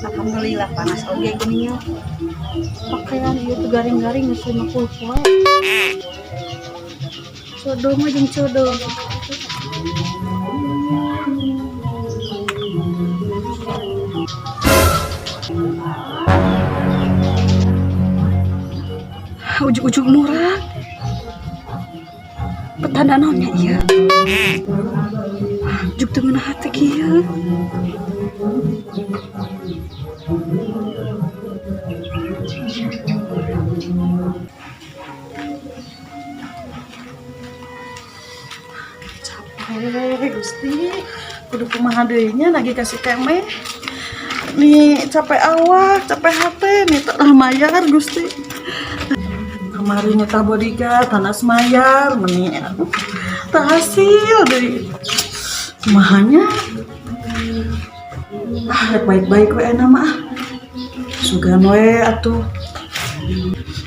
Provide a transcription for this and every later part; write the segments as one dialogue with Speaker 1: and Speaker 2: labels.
Speaker 1: Alhamdulillah, panas oge geuning nya. Pakaian ieu tuh garing-garing geus 50 poe. Codong mah jeung codong. Ujug-ujug murah. Petanda naonnya ieu? Jug teu ngeunah hate kieu.
Speaker 2: Capek, Gusti. Kudu kumaha deui nya nagih ka si Kemeh. Nih capek awak, capek hati, nih tak mayar, Gusti. Kemarin nyata bodyguard, tanas mayar, meni aduh, tak hasil deui. Kumahanya? Ah, rek baik-baik we mah ah. Sugan we atuh.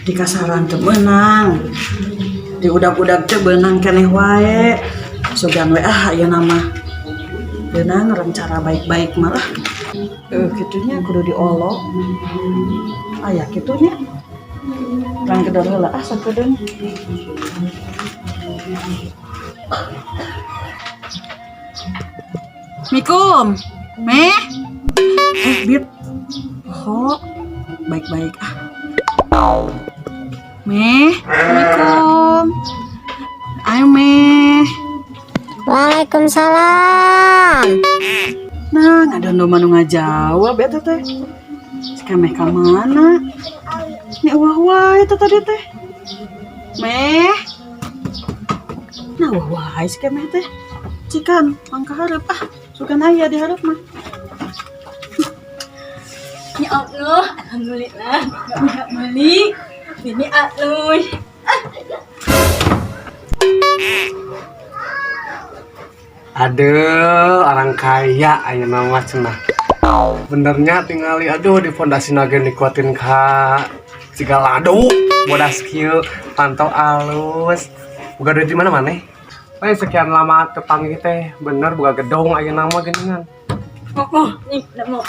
Speaker 2: Di kasaran teu beunang. Di udag-udag teu beunang keneh wae. Sugan we ah ayeuna mah. Beunang rencana baik-baik mah lah. Kitunya kudu diolok. Aya kitunya. Urang gedor heula ah sakedeung. Mikum. Meh. Eh, Bib. Oh, baik-baik ah. Meh, Assalamualaikum. Ayo, Meh.
Speaker 3: Waalaikumsalam.
Speaker 2: Nah, ngadondo mah nu ngajawab eta teh. Si Kemeh ka mana? Nih wah wae eta tadi teh. Meh. Nah, wah wae si Kemeh teh. Cikan, mangka hareup ah. Sugan aya di hareup mah.
Speaker 4: Ya Allah, alhamdulillah nggak bisa beli. Ini alus.
Speaker 5: Aduh, orang kaya ayeuna mah cenah. Benernya tingali, aduh, di pondasi nage dikuatin ka siga ladu bodas kieu pantau alus. Boga duit di mana maneh? Lain sekian lama tepanggih teh, bener boga gedong ayeuna mah geuningan.
Speaker 4: Oh, nih, nggak mau.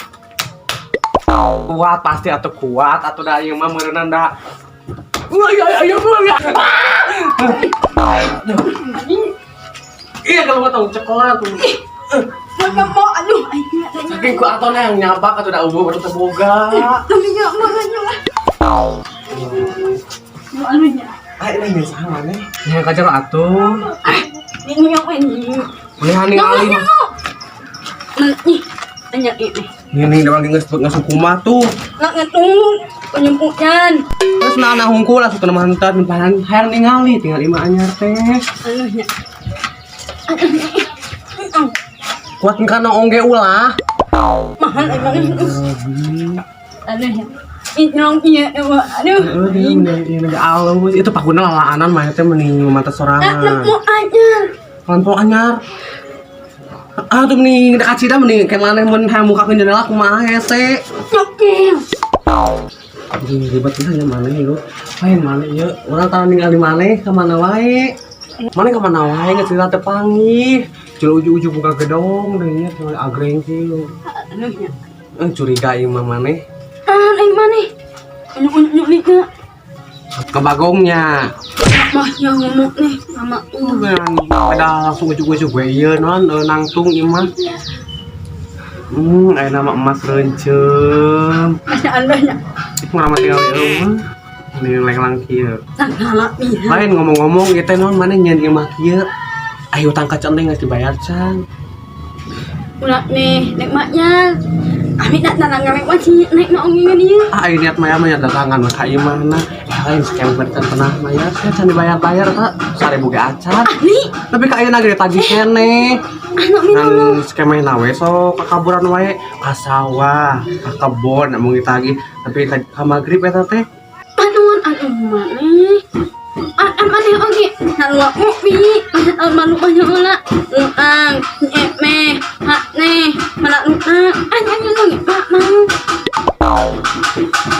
Speaker 5: Kuat pasti atau kuat atau da ieu mah meureunnan da. Wah, iya iya iya. Aduh. Iya kalau mau tahu cekola tuh.
Speaker 4: Nggak mau, aduh, ayo,
Speaker 5: Saking ku atau yang nyabak atau da ubuh baru terboga.
Speaker 4: Tapi nggak mau, nggak mau. Mau alunya.
Speaker 5: Ah, ini saha maneh? Ya kajar atuh.
Speaker 4: Ini yang ini.
Speaker 5: Melihat ningali mah.
Speaker 4: Nih, tanya ini.
Speaker 5: Ini dewan geus geus hukumah tuh.
Speaker 4: Nggak ngetung, penyemputan.
Speaker 5: Terus nah nah hungkul langsung kena mantat pahan hayang ningali tinggal imah anyar teh.
Speaker 4: Alunya.
Speaker 5: Kuat kana ongge ulah.
Speaker 4: Mahal emang ini. Alunya. Ini iya, aduh.
Speaker 5: Heeh, dia mending alus. Itu pakuna lalaanan mah teh mending mantat
Speaker 4: Nggak
Speaker 5: sorangan.
Speaker 4: mau aja.
Speaker 5: Lampu anyar. Ah tuh mending dekat cida mending kayak mana mun hayang muka ke jendela kumaha hese.
Speaker 4: Oke.
Speaker 5: Anjing ribet pisan ya maneh ieu. Lain maneh ieu, urang tara ningali maneh ka mana wae. Maneh ka mana wae geus cerita teu panggih. Jul ujug-ujug buka gedong deui nya tinggal agreng kieu.
Speaker 4: Alunya.
Speaker 5: Eh curiga ieu mah maneh.
Speaker 4: Ah, yang mana? Unyuk-unyuk nih, Kak.
Speaker 5: Ke bagongnya.
Speaker 4: Mah yang ngomong nih sama tuh.
Speaker 5: Pada langsung ujug-ujug we ieu non nangtung ieu mah. Aya nama emas reuncem.
Speaker 4: Masya Allah ya.
Speaker 5: Ngurang tinggal ieu mah. Mending lenglang kieu.
Speaker 4: Salah pisan.
Speaker 5: Lain ngomong-ngomong ieu teh naon maneh nyeun imah kieu. Ayo utang ka centeng geus dibayar can.
Speaker 4: Ulah nih, nek maknya. Kami nak nanang ngelek wajib nek nak ngomongin ieu.
Speaker 5: Ah, ayo niat maya mah datangan mah ka imahna. Eh lain scam can pernah mayar saya can dibayar-bayar tak 1000 ge acan.
Speaker 4: Nih,
Speaker 5: Tapi ka ayeuna ge ditagih keneh.
Speaker 4: anak minum.
Speaker 5: Ngan scam na we sok kakaburan wae ka sawah, ka kebon mun ditagih tapi ka magrib eta teh.
Speaker 4: Aduh, aduh maneh. An maneh oge. Sarua ngopi, masa malu banyak ulah. Utang, meh, hak neh, malah utang. An an nung, Pak mau.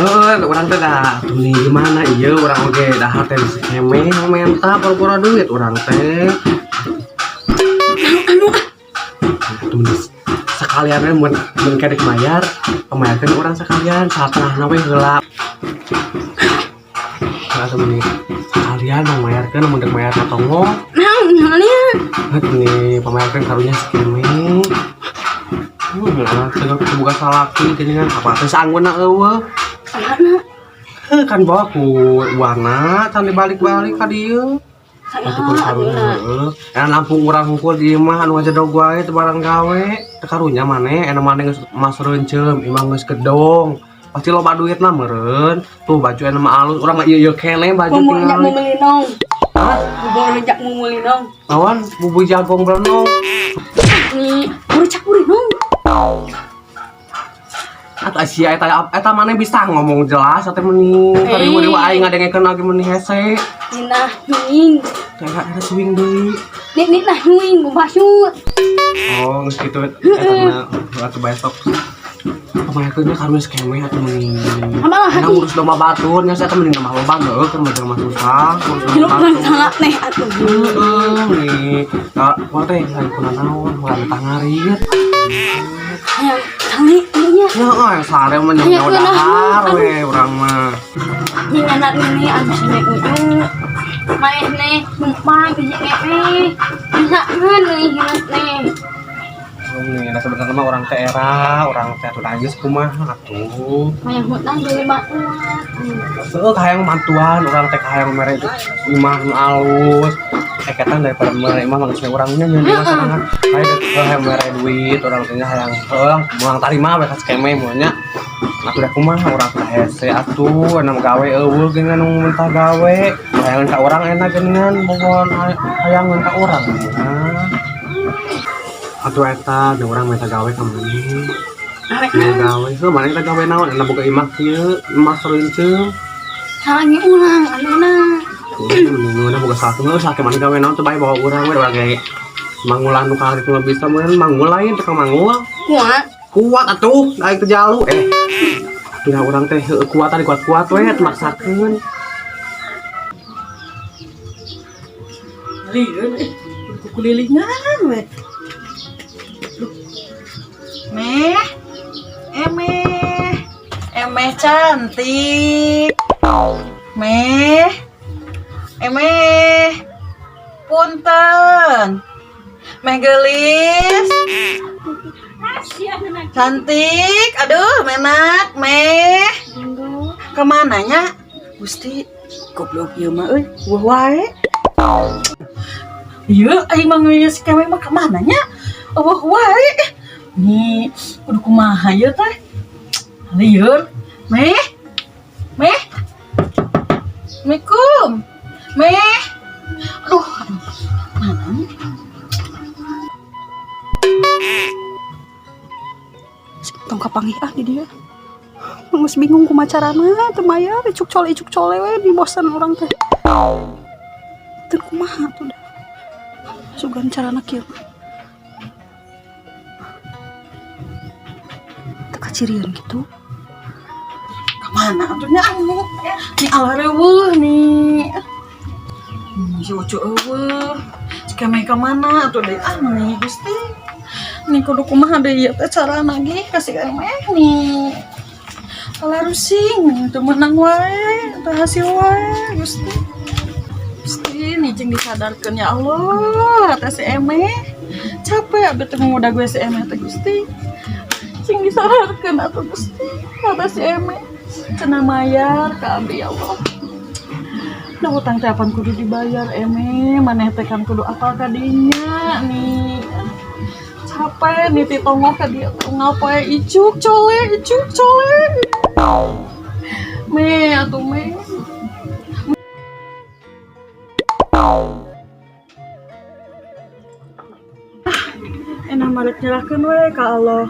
Speaker 5: Heeh, urang teh dah tuh nih gimana ieu urang oge dahar teh skeme menta pura-pura duit urang teh.
Speaker 4: Anu ah,
Speaker 5: Tuh nih Sekalian we mun mun kedek mayar, pamayarkeun urang sekalian satengahna we heula. Nah, temen nih, sekalian pamayarkeun mun dek mayar ka tonggoh.
Speaker 4: Naon sekalian?
Speaker 5: Atuh nih pamayarkeun karunya si Keme. Nah, teu boga salaki geuningan apa teh saangguna eueuh.
Speaker 4: Anak.
Speaker 5: Heuh, kan bawa ku warna can dibalik-balik ka dieu. Atuh kun karunya heueuh. Enak nampung urang hungkul di imah anu ngajedog wae teu barang gawe. Teu karunya maneh, enak maneh geus mas reuncem, imah geus gedong. Pasti loba duitna meureun. Tuh baju enak mah alus, urang mah ieu-ieu keneh baju
Speaker 4: Bumbu
Speaker 5: tinggal.
Speaker 4: jak mumelinong.
Speaker 5: Hah?
Speaker 4: Bubur jak mumulinong.
Speaker 5: Awan bubur jagung berenong.
Speaker 4: Nih, burcak burinong.
Speaker 5: Atau Asia eta eta maneh bisa ngomong jelas atuh meni.
Speaker 4: Eh.
Speaker 5: Tadi aing ngadengekeun lagi meni hese.
Speaker 4: Nina nyuing.
Speaker 5: Teh eta swing deui.
Speaker 4: Nih nih nah nyuing basut.
Speaker 5: Oh, geus kitu eta mah atuh besok. Pamayarkeun karunya sekeme atuh meni.
Speaker 4: Apalah
Speaker 5: Enak
Speaker 4: hati.
Speaker 5: Ngurus domba batur nya saya mending mah loba heueuh keur mah mah susah ngurus
Speaker 4: Hidup
Speaker 5: domba
Speaker 4: kan
Speaker 5: batur.
Speaker 4: sangat neh atuh.
Speaker 5: Heeh, nih. Nah, urang teh lain kuna naon, urang tah ngarit.
Speaker 4: Hayang sale nya.
Speaker 5: Heeh, sare mah
Speaker 4: Hayang
Speaker 5: nyawa
Speaker 4: keunah.
Speaker 5: dahar we urang mah.
Speaker 4: Nih anak ini anu si nek ujung. Maneh neh numpang ke si ngepe. Bisa kan nih hidup neh.
Speaker 5: Nih, nah sebenarnya mah orang teh era, orang teh atuh geus kumaha atuh.
Speaker 4: Hayang hutang beli bantuan.
Speaker 5: Heueuh kahayang bantuan, urang teh kahayang mere imah nu alus. Eketan daripada mere imah mah geus we urang nya nyeun imah sorangan. Hayang hayang mere duit, urang teh nya hayang heueuh moal tarima we ka sekeme moal nya. Atuh da kumaha urang teh hese atuh, enak gawe eueuh geuningan nu mentah gawe. Hayangan ka urang enak geuningan bogohan hayangan ka urang geuningan. Atuh eta da urang minta gawe ka maneh.
Speaker 4: Awet
Speaker 5: Mau
Speaker 4: naon?
Speaker 5: gawe, heuh maneh kita gawe naon? Enak boga imah kieu, imah sareunceuh.
Speaker 4: Salangi ulang anu na.
Speaker 5: Mending boga salaki mah salaki maneh gawe naon teu bae bawa urang we urang ge mangulan nu kalit mah bisa meureun mangul lain tukang mangul.
Speaker 4: Kuat.
Speaker 5: Kuat atuh, aing teu jalu eh. Atuh da urang teh heueuh kuat tadi kuat-kuat we teu maksakeun.
Speaker 2: Lieur eh kukulilingan we. Duh. Meh. Emeh. Emeh cantik. Meh. Emeh. Punten. Meh gelis. Cantik. Aduh, menak. Meh. Kemananya? Gusti, goblok ieu mah euy, wah wae. Ieu aing mah ngeus si kewe mah kamana nya? Eueuh wae. Nih, kudu kumaha ieu teh? Lieur. Meh. Meh. Assalamualaikum. Meh. Aduh, aduh. Mana nih?
Speaker 1: Tong kapanggih ah di dia. Geus bingung kumaha carana teu mayar icuk cole we di bosan urang teh. Teu kumaha tuh dah. Sugan carana kieu. Teu kacirian gitu.
Speaker 2: Kemana atuh nya anu? Nih ala reueuh nih. Si Ucu eueuh. Si Keme ka mana atuh deui ah nih Gusti. Nih kudu kumaha deui ieu teh carana ge ka si Keme nih. Ala rusing teu meunang wae, teu hasil wae Gusti. Gusti nih jeung disadarkeun ya Allah teh si Eme. Capek abdi teh ngudag we si Eme teh Gusti. Cing disadarkeun atuh Gusti kata si Eme. Cenah mayar ka abdi ya Allah. Nah utang teh apan kudu dibayar Eme, maneh teh kan kudu apal ka dinya nih. Capek nih ti tonggoh ka dieu teh ngapae icuk cole icuk cole. Me atuh me. Ah, enak mah rek nyerahkeun we ka Allah.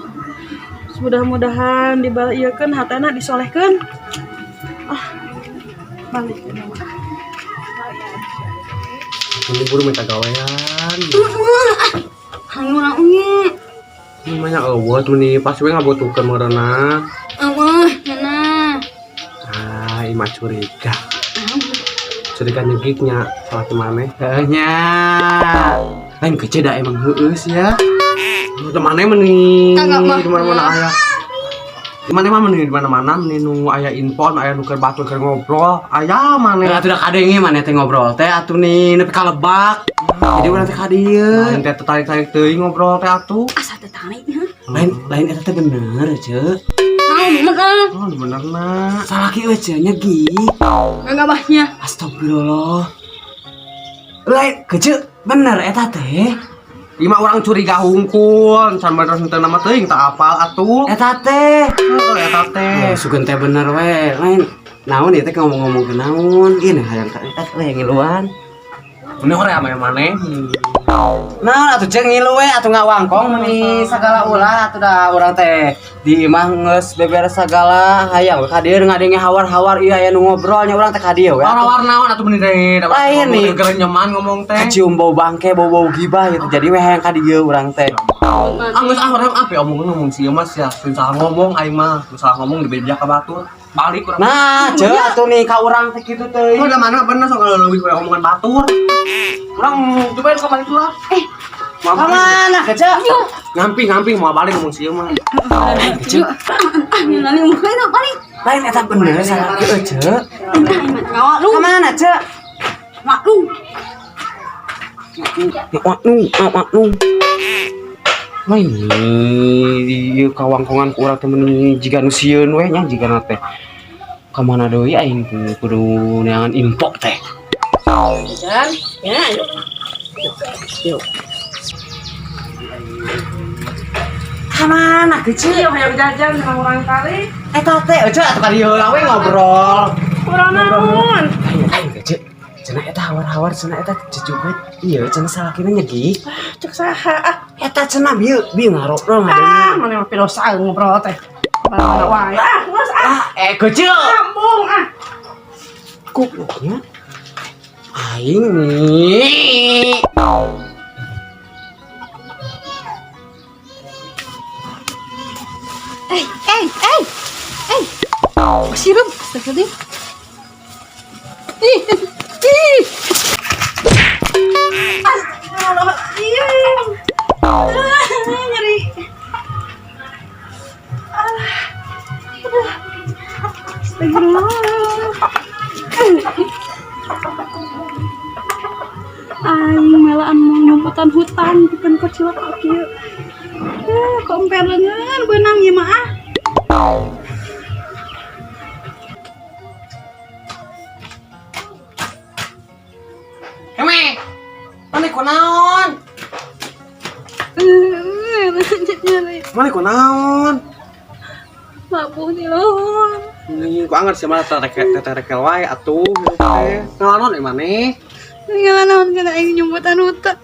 Speaker 2: Mudah-mudahan dibaliekeun hatena disolehkeun. Ah, balik ke mah.
Speaker 5: Ini buru minta gawean.
Speaker 4: Anu urang oge.
Speaker 5: Ini banyak eueuh tuh nih, pasti we ngabutuhkeun meureunna.
Speaker 4: Eueuh, cenah.
Speaker 5: Ah, ima curiga. Curiga nyegiknya salaki maneh. Heuh nya. Lain kece da emang heueuh sih ya. Udah mana meni
Speaker 4: Kagak mah.
Speaker 5: di mana-mana aya. Di mana mah meni di mana-mana meni nu aya info, nu aya nu keur batur keur ngobrol. Aya maneh.
Speaker 3: Atuh da kadenge maneh teh ngobrol teh atuh nih nepi ka lebak. Jadi urang teh ka dieu.
Speaker 5: Lain teh tertarik-tarik teuing ngobrol teh atuh.
Speaker 4: Asa teh tarik ha.
Speaker 3: Lain lain eta teh bener, Ceu.
Speaker 4: Naon bener ah.
Speaker 5: Oh, bener na.
Speaker 3: Salaki euy nyegi.
Speaker 4: Enggak bahnya.
Speaker 3: Astagfirullah. Lain kece bener eta teh.
Speaker 5: Lima orang curiga hungkul, can bener henteu nama teuing tak apal atuh.
Speaker 3: Eta teh.
Speaker 5: Heeh, eta teh.
Speaker 3: Eh, sugan teh bener we. Lain naon ieu teh ngomong-ngomong ke naon? Ieu hayang ka eta teh ngiluan.
Speaker 5: Ini hoream aya maneh.
Speaker 3: Nah, atuh jeung ngilu we atuh ngawangkong meuni sagala ulah atuh da urang teh di imah geus beberes sagala hayang we ka dieu ngadenge hawar-hawar ieu aya nu ngobrol nya urang teh ka dieu we.
Speaker 5: War-war naon atuh bener teh.
Speaker 3: Lain nih.
Speaker 5: Gerenyeman ngomong teh.
Speaker 3: Kacium bau bangke, bau-bau gibah gitu. Jadi we hayang ka dieu urang teh.
Speaker 5: Ah geus ah hoream apa ya omong ngomong sih mas ya. Sun salah ngomong aing mah, Sun salah ngomong dibejak ka batur. Balik urang.
Speaker 3: Nah, ceu atuh nih ka urang teh kitu teuing.
Speaker 5: Udah mana bener sok leuwih we omongan batur. Urang cobain ka balik lah. Eh,
Speaker 3: Ka mana kece?
Speaker 5: Ngamping ngamping mau balik ngomong sih mah.
Speaker 3: Kece.
Speaker 4: Ah, nani muka itu paling.
Speaker 3: Lain eta bener salaki euy ceu.
Speaker 4: Ngawak lu.
Speaker 3: Ka mana ceu?
Speaker 4: Mak lu.
Speaker 3: Ngawak nu, ngawak nu. Lain ieu kawangkongan ku urang teh meuni jiga nu sieun we nya jigana teh. Ka mana deui aing kudu neangan info teh.
Speaker 2: Jajan. Ya, yuk. Yuk.
Speaker 3: Ka mana kecil?
Speaker 2: Yuk, hayang jajan sama urang tarik.
Speaker 3: Eta teh euy atuh ka dieu heula we ngobrol.
Speaker 2: Kurang naon?
Speaker 3: Aing aing kecil. Cenah eta hawar-hawar cenah eta cecupet. Iya cenah salakina nyegi.
Speaker 2: Cek saha ah.
Speaker 3: Eta cenah bieu bieu ngarobrol
Speaker 2: Ah,
Speaker 3: ngadenge.
Speaker 2: mana mah pilosa ngobrol teh. Mana wae. Ah, geus ah.
Speaker 3: Ah, eh kecil.
Speaker 2: Sambung ah.
Speaker 3: Gobloknya. Aing nih.
Speaker 1: Eh, eh, eh. Eh. Sirup, astagfirullahaladzim. Ih, ih. Astagfirullahaladzim. Ah, nyeri. Alah. Aduh. Astagfirullah. Aing melaan mau nyumputan hutan bukan kecil kieu. Eh, kok emper leungeun beunang ieu mah ah.
Speaker 5: Heme. Mana kunaon?
Speaker 1: Nyeri.
Speaker 5: Mana kunaon?
Speaker 1: Labuh di luhur.
Speaker 5: Nih, ku anggar sih mana terekel wae atuh teh. Ngalanon eh maneh.
Speaker 1: Tinggal naon kana aing nyumputan hutang.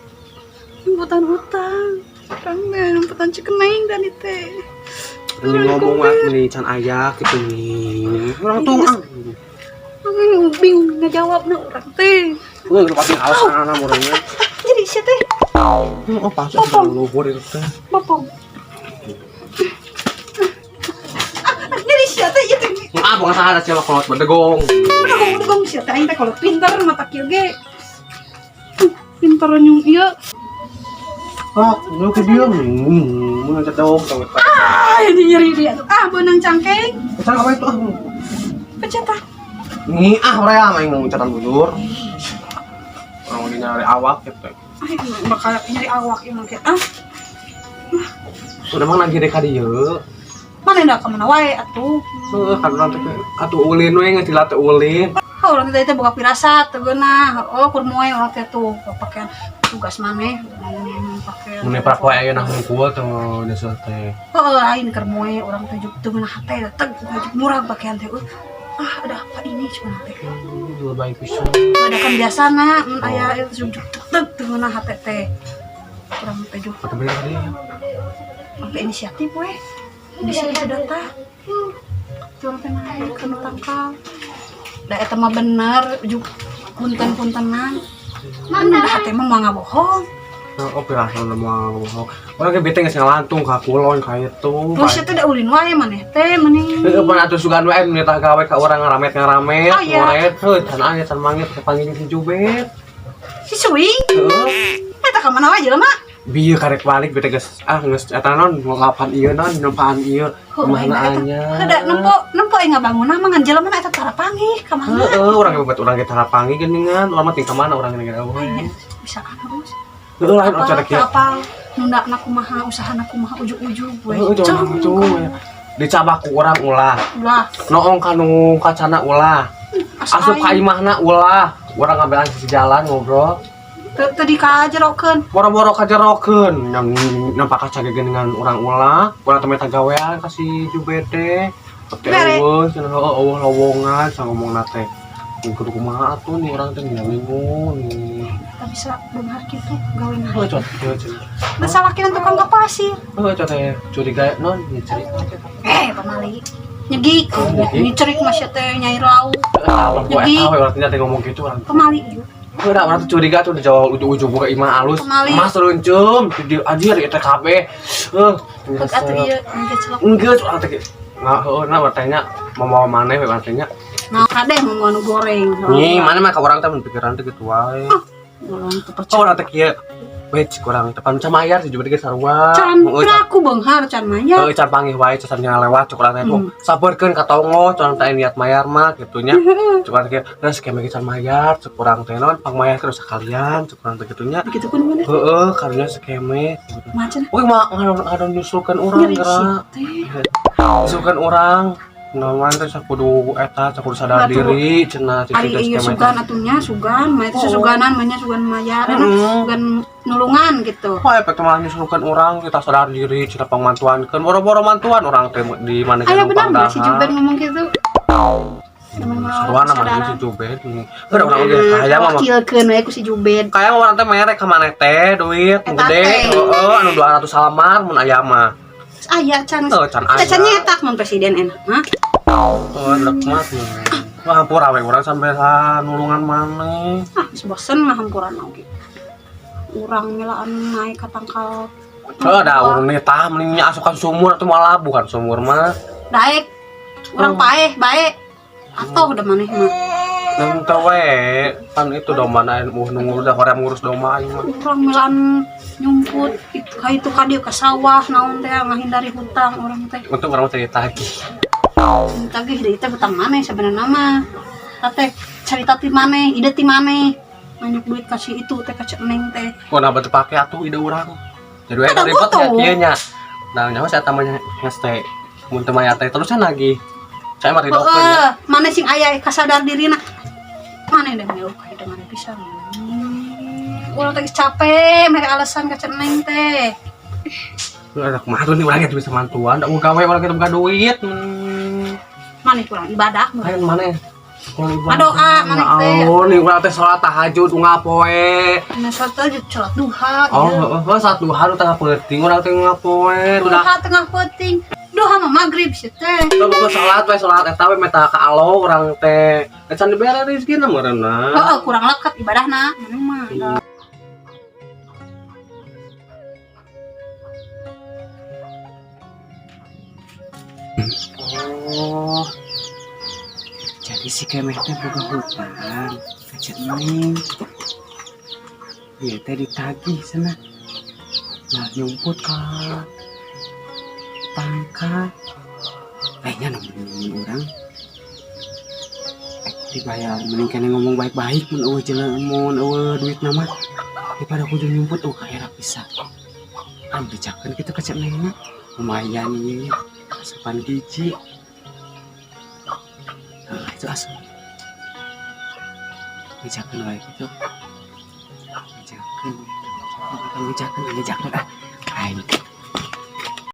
Speaker 1: Nyumputan hutang. Urang teh nyumputan cikeneng tadi teh.
Speaker 5: Ini ngomong mah meni can aya kitu nih. Urang tuh ah.
Speaker 1: Aing bingung ngajawabna urang teh.
Speaker 5: Lu pasti alasan urangnya.
Speaker 1: Jadi sia teh
Speaker 5: Oh, pasti luhur itu teh.
Speaker 1: bopong. Jadi sia teh ieu teh.
Speaker 5: Ah, bukan salah ada siapa kolot bedegong.
Speaker 1: Bedegong bedegong sia teh aing teh kolot pinter mata kieu ge. Pinter nyung ieu.
Speaker 5: Ah, lu ke dia. Mun cedok tau teh.
Speaker 1: Ah, ini nyeri dia tuh. Ah, beunang cangkeng.
Speaker 5: Pecan apa itu ah?
Speaker 1: Pencet ah.
Speaker 5: Nih ah hoream aing ngomong catatan bujur. Orang lagi nyari awak gitu.
Speaker 1: Aing bakal nyeri awak ieu mah ge. Ah,
Speaker 5: Udah mah lagi rek ka dieu.
Speaker 1: mana da ka mana wae atuh.
Speaker 5: Heuh, kan urang teh atuh ulin we ngecila teh ulin.
Speaker 1: Oh, urang teh teh boga pirasat teu geunah. Oh, kur moe urang teh tuh pakaian tugas maneh pakaian.
Speaker 5: Mun prak wae ayeuna hungkul teh nyesel teh.
Speaker 1: Oh, lain keur moe urang teh juk teu geunah hate teg juk murah pakaian teh. Ah, ada apa ini cuma teh.
Speaker 5: Lebay pisan.
Speaker 1: Ada kan biasana mun aya ieu juk juk teg teu geunah hate teh. Urang teh juk
Speaker 5: Kata bener tadi.
Speaker 1: sampai inisiatif we. Inisiatif data. Tuh urang teh naik ke nu tangkal. Da eta mah bener juk punten-puntenan. Mana da hate mah moal ngabohong.
Speaker 5: Oh, pirasat udah mau ngomong. Orang ge bete geus ngalantung ka kulon ka itu.
Speaker 1: Terus teh da ulin wae maneh teh mending.
Speaker 5: Heeh, pan atuh sugan wae nu tah gawe ka urang ngaramet-ngaramet,
Speaker 1: Oh, iya.
Speaker 5: ngoret, heuh can aya can manggil kepanggil si Jubet.
Speaker 1: Si Suing,
Speaker 5: Heeh.
Speaker 1: eta ka mana wae jelema?
Speaker 5: Bieu karek balik bete geus ah geus eta non ngelapan ieu non nempaan ieu kumaha nya.
Speaker 1: Heuh, nempo nempo aing ngabangunna mah ngan jelema eta tara panggih ka mana?
Speaker 5: Heeh, urang ge buat urang ge tara panggih geuningan, urang mah ting ka mana urang geuningan eueuh.
Speaker 1: Aing bisa terus.
Speaker 5: Heeh, lain cara kieu.
Speaker 1: Apa nundakna kumaha, usahana kumaha ujug-ujug we.
Speaker 5: Heeh, ujug. Dicabak ku urang ulah.
Speaker 1: Ulah.
Speaker 5: Noong kanu kacana ulah. Asup ka imahna ulah. Urang ngambelan sisi jalan ngobrol.
Speaker 1: Teu dikajerokeun.
Speaker 5: Boro-boro kajerokeun, nampak kaca ge geuningan urang ulah, urang teh meta gawean ka si Jubed teh. Teh eueuh, cenah heueuh eueuh lowongan sa ngomongna teh. Kudu kumaha atuh nih urang teh bingung nih.
Speaker 1: Teu bisa beunghar kitu gawe
Speaker 5: Heuh, cot kieu cenah.
Speaker 1: Da salakina tukang ka pasir.
Speaker 5: Heuh, cot teh curiga non nyecerik.
Speaker 1: Pamali. Nyegik, nyicerik mah sia teh nyair lauk.
Speaker 5: Nyegik. Eta we urang teh ngomong kitu urang.
Speaker 1: Pamali ieu.
Speaker 5: Heuh, da urang teh curiga tuh di jauh ujung-ujung buka imah alus. Emas reuncum, di anjir ieu teh kabeh. Heuh,
Speaker 1: atuh ieu engke celok.
Speaker 5: Enggeus urang teh. Nah, heueuh na urang teh nya moal maneh we urang teh nya.
Speaker 1: Nah, kade mau anu goreng.
Speaker 5: Nih, mana mah ka urang teh mun pikiran teh kitu wae.
Speaker 1: Urang teu percaya.
Speaker 5: Oh, urang teh kieu. We cik urang teh pan mayar si Jubed ge sarua.
Speaker 1: Can aku beunghar can mayar.
Speaker 5: Heuh, can panggih wae can lewat cuk urang teh tuh. Sabarkeun ka tongo, can teh niat mayar mah kitu nya. Cuk urang teh geus keme ge can mayar, cuk urang teh naon pang mayar terus sekalian, cuk urang teh kitu nya.
Speaker 1: Begitu pun mana?
Speaker 5: Heeh, karunya sekeme.
Speaker 1: Macan.
Speaker 5: Oke, mah ngadon nyusulkeun urang geura. Nyusulkeun urang. Nawan teh sakudu eta sakudu sadar diri cenah
Speaker 1: cicing teh ieu sugan atunya sugan mah itu suganan mah nya sugan mayar sugan nulungan gitu.
Speaker 5: Wah, efek mah nyusulkeun urang kita sadar diri cenah pangmantuankeun boro-boro mantuan urang teh di mana
Speaker 1: ge numpang dahar. Aya benar si Jubed ngomong kitu.
Speaker 5: Saruana mah si Jubed. Heuh, urang oge kaya mah
Speaker 1: wakilkeun we ku si Jubed.
Speaker 5: Kaya mah urang teh merek ka maneh teh duit gede heeh anu 200 salamar mun aya mah.
Speaker 1: Aya can. Can nyetak mun presiden enak mah.
Speaker 5: Oh, enak mah. Wah, hampura we urang sampe nulungan maneh.
Speaker 1: Ah, geus bosen mah hampuran oge. Urang ngelaan naik ka tangkal.
Speaker 5: Heuh, da urang tah mending asukan sumur atuh moal labuh kan sumur mah.
Speaker 1: Daek. Urang paeh bae. Atoh da maneh mah.
Speaker 5: Henteu we, pan itu domba na nu ngurus da hoream ngurus domba aing mah.
Speaker 1: Urang ngelaan nyumput itu ka itu ka dieu ka sawah naon teh ngahindari hutang urang teh.
Speaker 5: Untung urang teh ditagih.
Speaker 1: Ditagih deui teh hutang maneh sebenarna mah. Teh cerita ti maneh, ide ti maneh. Banyak duit kasih itu teh ka Cek Neng teh.
Speaker 5: Kok nah batu pake atuh ide urang. Jadi we ribet ya kieu nya. Nah, nyaho saya tamanya teh mun teu mayar teh terusnya nagih. Saya mah ridokeun nya.
Speaker 1: Maneh sing aya kasadar dirina. Maneh deh milu ka hidangan pisan. Urang teh capek mere alasan ka Cek Neng teh.
Speaker 5: Anak mah tuh nih urang ge bisa mantuan, da gawe urang ge boga duit.
Speaker 1: Maneh kurang ibadah.
Speaker 5: Ayo maneh. Kurang ibadah.
Speaker 1: Doa maneh teh.
Speaker 5: Oh, nih urang teh salat tahajud unggal poe.
Speaker 1: Nah, salat tahajud salat duha.
Speaker 5: Oh, heeh, salat duha nu tengah peuting urang teh unggal poe.
Speaker 1: Duha tengah peuting. Duha mah magrib sih teh.
Speaker 5: Teu boga salat we salat eta we meta ka Allah urang teh. Can dibere rezekina meureunna.
Speaker 1: Heeh, kurang lekat ibadahna maneh mah.
Speaker 3: Oh, jadi si Kemeh teh boga hutang ka Cek Neng. Dia teh ditagih sana. Nah, nyumput ka tangka. Kayaknya nemuin orang. Dibayar mending kene ngomong baik-baik mun eueuh jelema mun eueuh duit nama daripada kudu nyumput oh kayak bisa. Ambil kitu ka Cek Neng mah. Lumayan ieu asupan gizi. Nah, itu asup. Ngejakeun wae kitu. Ngejakeun. Ngejakeun ah. Aing.